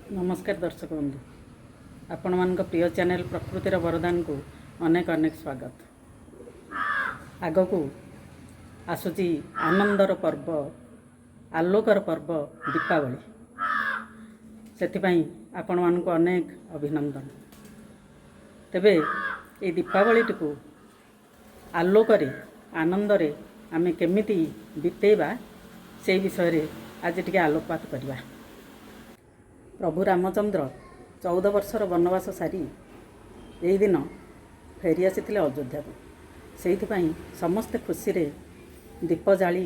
ନମସ୍କାର ଦର୍ଶକ ବନ୍ଧୁ, ଆପଣମାନଙ୍କ ପ୍ରିୟ ଚ୍ୟାନେଲ୍ ପ୍ରକୃତିର ବରଦାନକୁ ଅନେକ ଅନେକ ସ୍ୱାଗତ। ଆଗକୁ ଆସୁଛି ଆନନ୍ଦର ପର୍ବ, ଆଲୋକର ପର୍ବ ଦୀପାବଳି। ସେଥିପାଇଁ ଆପଣମାନଙ୍କୁ ଅନେକ ଅଭିନନ୍ଦନ। ତେବେ ଏଇ ଦୀପାବଳିଟିକୁ ଆଲୋକରେ, ଆନନ୍ଦରେ ଆମେ କେମିତି ବିତେଇବା, ସେଇ ବିଷୟରେ ଆଜି ଟିକେ ଆଲୋକପାତ କରିବା। ପ୍ରଭୁ ରାମଚନ୍ଦ୍ର 14 ବର୍ଷର ବନବାସ ସାରି ଏଇ ଦିନ ଫେରି ଆସିଥିଲେ ଅଯୋଧ୍ୟାକୁ। ସେଇଥିପାଇଁ ସମସ୍ତେ ଖୁସିରେ ଦୀପ ଜାଳି,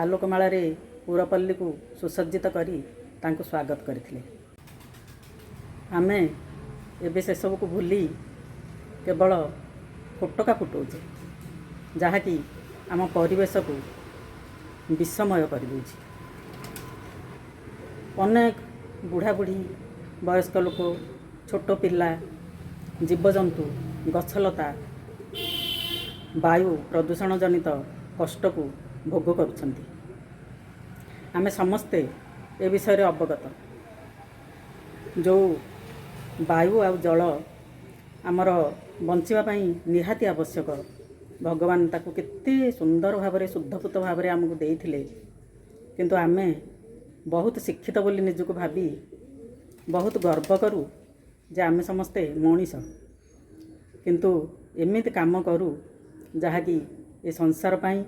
ଆଲୋକମାଳାରେ ପୁରପଲ୍ଲୀକୁ ସୁସଜ୍ଜିତ କରି ତାଙ୍କୁ ସ୍ୱାଗତ କରିଥିଲେ। ଆମେ ଏବେ ସେସବୁକୁ ଭୁଲି କେବଳ ଫୋଟକା ଫୁଟଉଛେ, ଯାହାକି ଆମ ପରିବେଶକୁ ବିଷମୟ କରିଦେଉଛି। ଅନେକ ବୁଢ଼ାବୁଢ଼ୀ, ବୟସ୍କ ଲୋକ, ଛୋଟ ପିଲା, ଜୀବଜନ୍ତୁ, ଗଛଲତା ବାୟୁ ପ୍ରଦୂଷଣ ଜନିତ କଷ୍ଟକୁ ଭୋଗ କରୁଛନ୍ତି। ଆମେ ସମସ୍ତେ ଏ ବିଷୟରେ ଅବଗତ। ଯେଉଁ ବାୟୁ ଆଉ ଜଳ ଆମର ବଞ୍ଚିବା ପାଇଁ ନିହାତି ଆବଶ୍ୟକ, ଭଗବାନ ତାକୁ କେତେ ସୁନ୍ଦର ଭାବରେ, ଶୁଦ୍ଧପୂତ ଭାବରେ ଆମକୁ ଦେଇଥିଲେ। କିନ୍ତୁ ଆମେ ବହୁତ ଶିକ୍ଷିତ ବୋଲି ନିଜକୁ ଭାବି ବହୁତ ଗର୍ବ କରୁ ଯେ ଆମେ ସମସ୍ତେ ମଣିଷ, କିନ୍ତୁ ଏମିତି କାମ କରୁ ଯାହାକି ଏ ସଂସାର ପାଇଁ,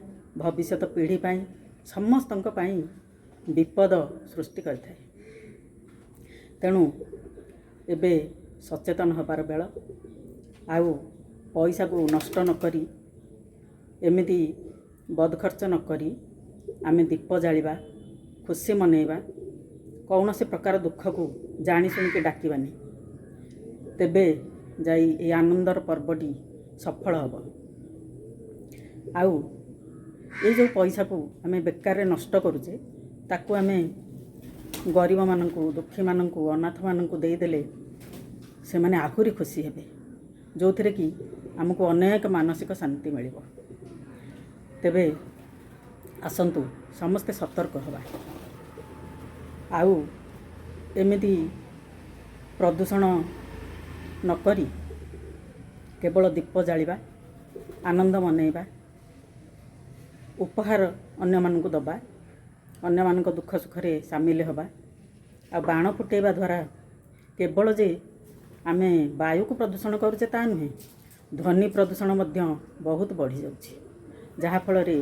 ଭବିଷ୍ୟତ ପିଢ଼ି ପାଇଁ, ସମସ୍ତଙ୍କ ପାଇଁ ବିପଦ ସୃଷ୍ଟି କରିଥାଏ। ତେଣୁ ଏବେ ସଚେତନ ହେବାର ବେଳ। ଆଉ ପଇସାକୁ ନଷ୍ଟ ନକରି, ଏମିତି ବଦଖର୍ଚ୍ଚ ନକରି ଆମେ ଦୀପ ଜାଳିବା, ଖୁସି ମନେଇବା। କୌଣସି ପ୍ରକାର ଦୁଃଖକୁ ଜାଣି ଶୁଣିକି ଡାକିବାନି। ତେବେ ଯାଇ ଏ ଆନନ୍ଦର ପର୍ବଟି ସଫଳ ହେବ। ଆଉ ଏଇ ଯେଉଁ ପଇସାକୁ ଆମେ ବେକାରରେ ନଷ୍ଟ କରୁଛେ, ତାକୁ ଆମେ ଗରିବମାନଙ୍କୁ, ଦୁଃଖୀମାନଙ୍କୁ, ଅନାଥମାନଙ୍କୁ ଦେଇଦେଲେ ସେମାନେ ଆହୁରି ଖୁସି ହେବେ, ଯେଉଁଥିରେ କି ଆମକୁ ଅନେକ ମାନସିକ ଶାନ୍ତି ମିଳିବ। ତେବେ ଆସନ୍ତୁ, ସମସ୍ତେ ସତର୍କ ହେବା ଆଉ ଏମିତି ପ୍ରଦୂଷଣ ନକରି କେବଳ ଦୀପ ଜାଳିବା, ଆନନ୍ଦ ମନେଇବା, ଉପହାର ଅନ୍ୟମାନଙ୍କୁ ଦେବା, ଅନ୍ୟମାନଙ୍କ ଦୁଃଖ ସୁଖରେ ସାମିଲ ହେବା। ଆଉ ବାଣ ଫୁଟେଇବା ଦ୍ୱାରା କେବଳ ଯେ ଆମେ ବାୟୁକୁ ପ୍ରଦୂଷଣ କରୁଛେ ତା ନୁହେଁ, ଧ୍ୱନି ପ୍ରଦୂଷଣ ମଧ୍ୟ ବହୁତ ବଢ଼ିଯାଉଛି, ଯାହାଫଳରେ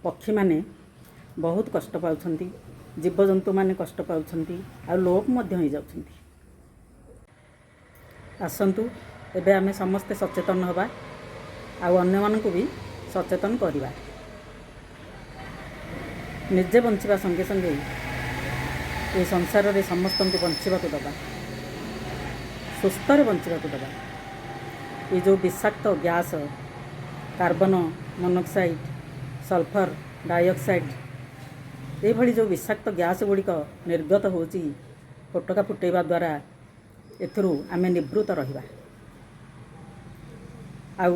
ପକ୍ଷୀମାନେ ବହୁତ କଷ୍ଟ ପାଉଛନ୍ତି, ଜୀବଜନ୍ତୁମାନେ କଷ୍ଟ ପାଉଛନ୍ତି ଆଉ ଲୋପ ମଧ୍ୟ ହେଇଯାଉଛନ୍ତି। ଆସନ୍ତୁ, ଏବେ ଆମେ ସମସ୍ତେ ସଚେତନ ହେବା ଆଉ ଅନ୍ୟମାନଙ୍କୁ ବି ସଚେତନ କରିବା। ନିଜେ ବଞ୍ଚିବା ସଙ୍ଗେ ସଙ୍ଗେ ଏ ସଂସାରରେ ସମସ୍ତଙ୍କୁ ବଞ୍ଚିବାକୁ ଦେବା, ସୁସ୍ଥରେ ବଞ୍ଚିବାକୁ ଦେବା। ଏ ଯେଉଁ ବିଷାକ୍ତ gas, carbon monoxide, sulphur dioxide, ଏଇଭଳି ଯେଉଁ ବିଷାକ୍ତ ଗ୍ୟାସ୍ ଗୁଡ଼ିକ ନିର୍ଗତ ହେଉଛି ଫୋଟକା ଫୁଟେଇବା ଦ୍ୱାରା, ଏଥିରୁ ଆମେ ନିବୃତ୍ତ ରହିବା। ଆଉ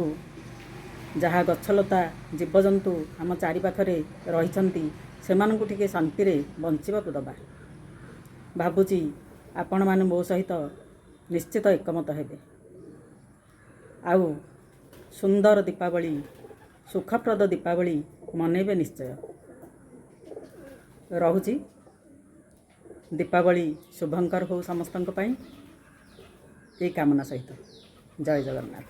ଯାହା ଗଛଲତା, ଜୀବଜନ୍ତୁ ଆମ ଚାରିପାଖରେ ରହିଛନ୍ତି, ସେମାନଙ୍କୁ ଟିକେ ଶାନ୍ତିରେ ବଞ୍ଚିବାକୁ ଦେବା। ଭାବୁଛି ଆପଣମାନେ ମୋ ସହିତ ନିଶ୍ଚିତ ଏକମତ ହେବେ। ଆଉ ସୁନ୍ଦର ଦୀପାବଳି, ସୁଖପ୍ରଦ ଦୀପାବଳି ମନେଇବେ ନିଶ୍ଚୟ। ରହୁଛି। ଦୀପାବଳି ଶୁଭଙ୍କର ହେଉ ସମସ୍ତଙ୍କ ପାଇଁ, ଏଇ କାମନା ସହିତ। ଜୟ ଜଗନ୍ନାଥ।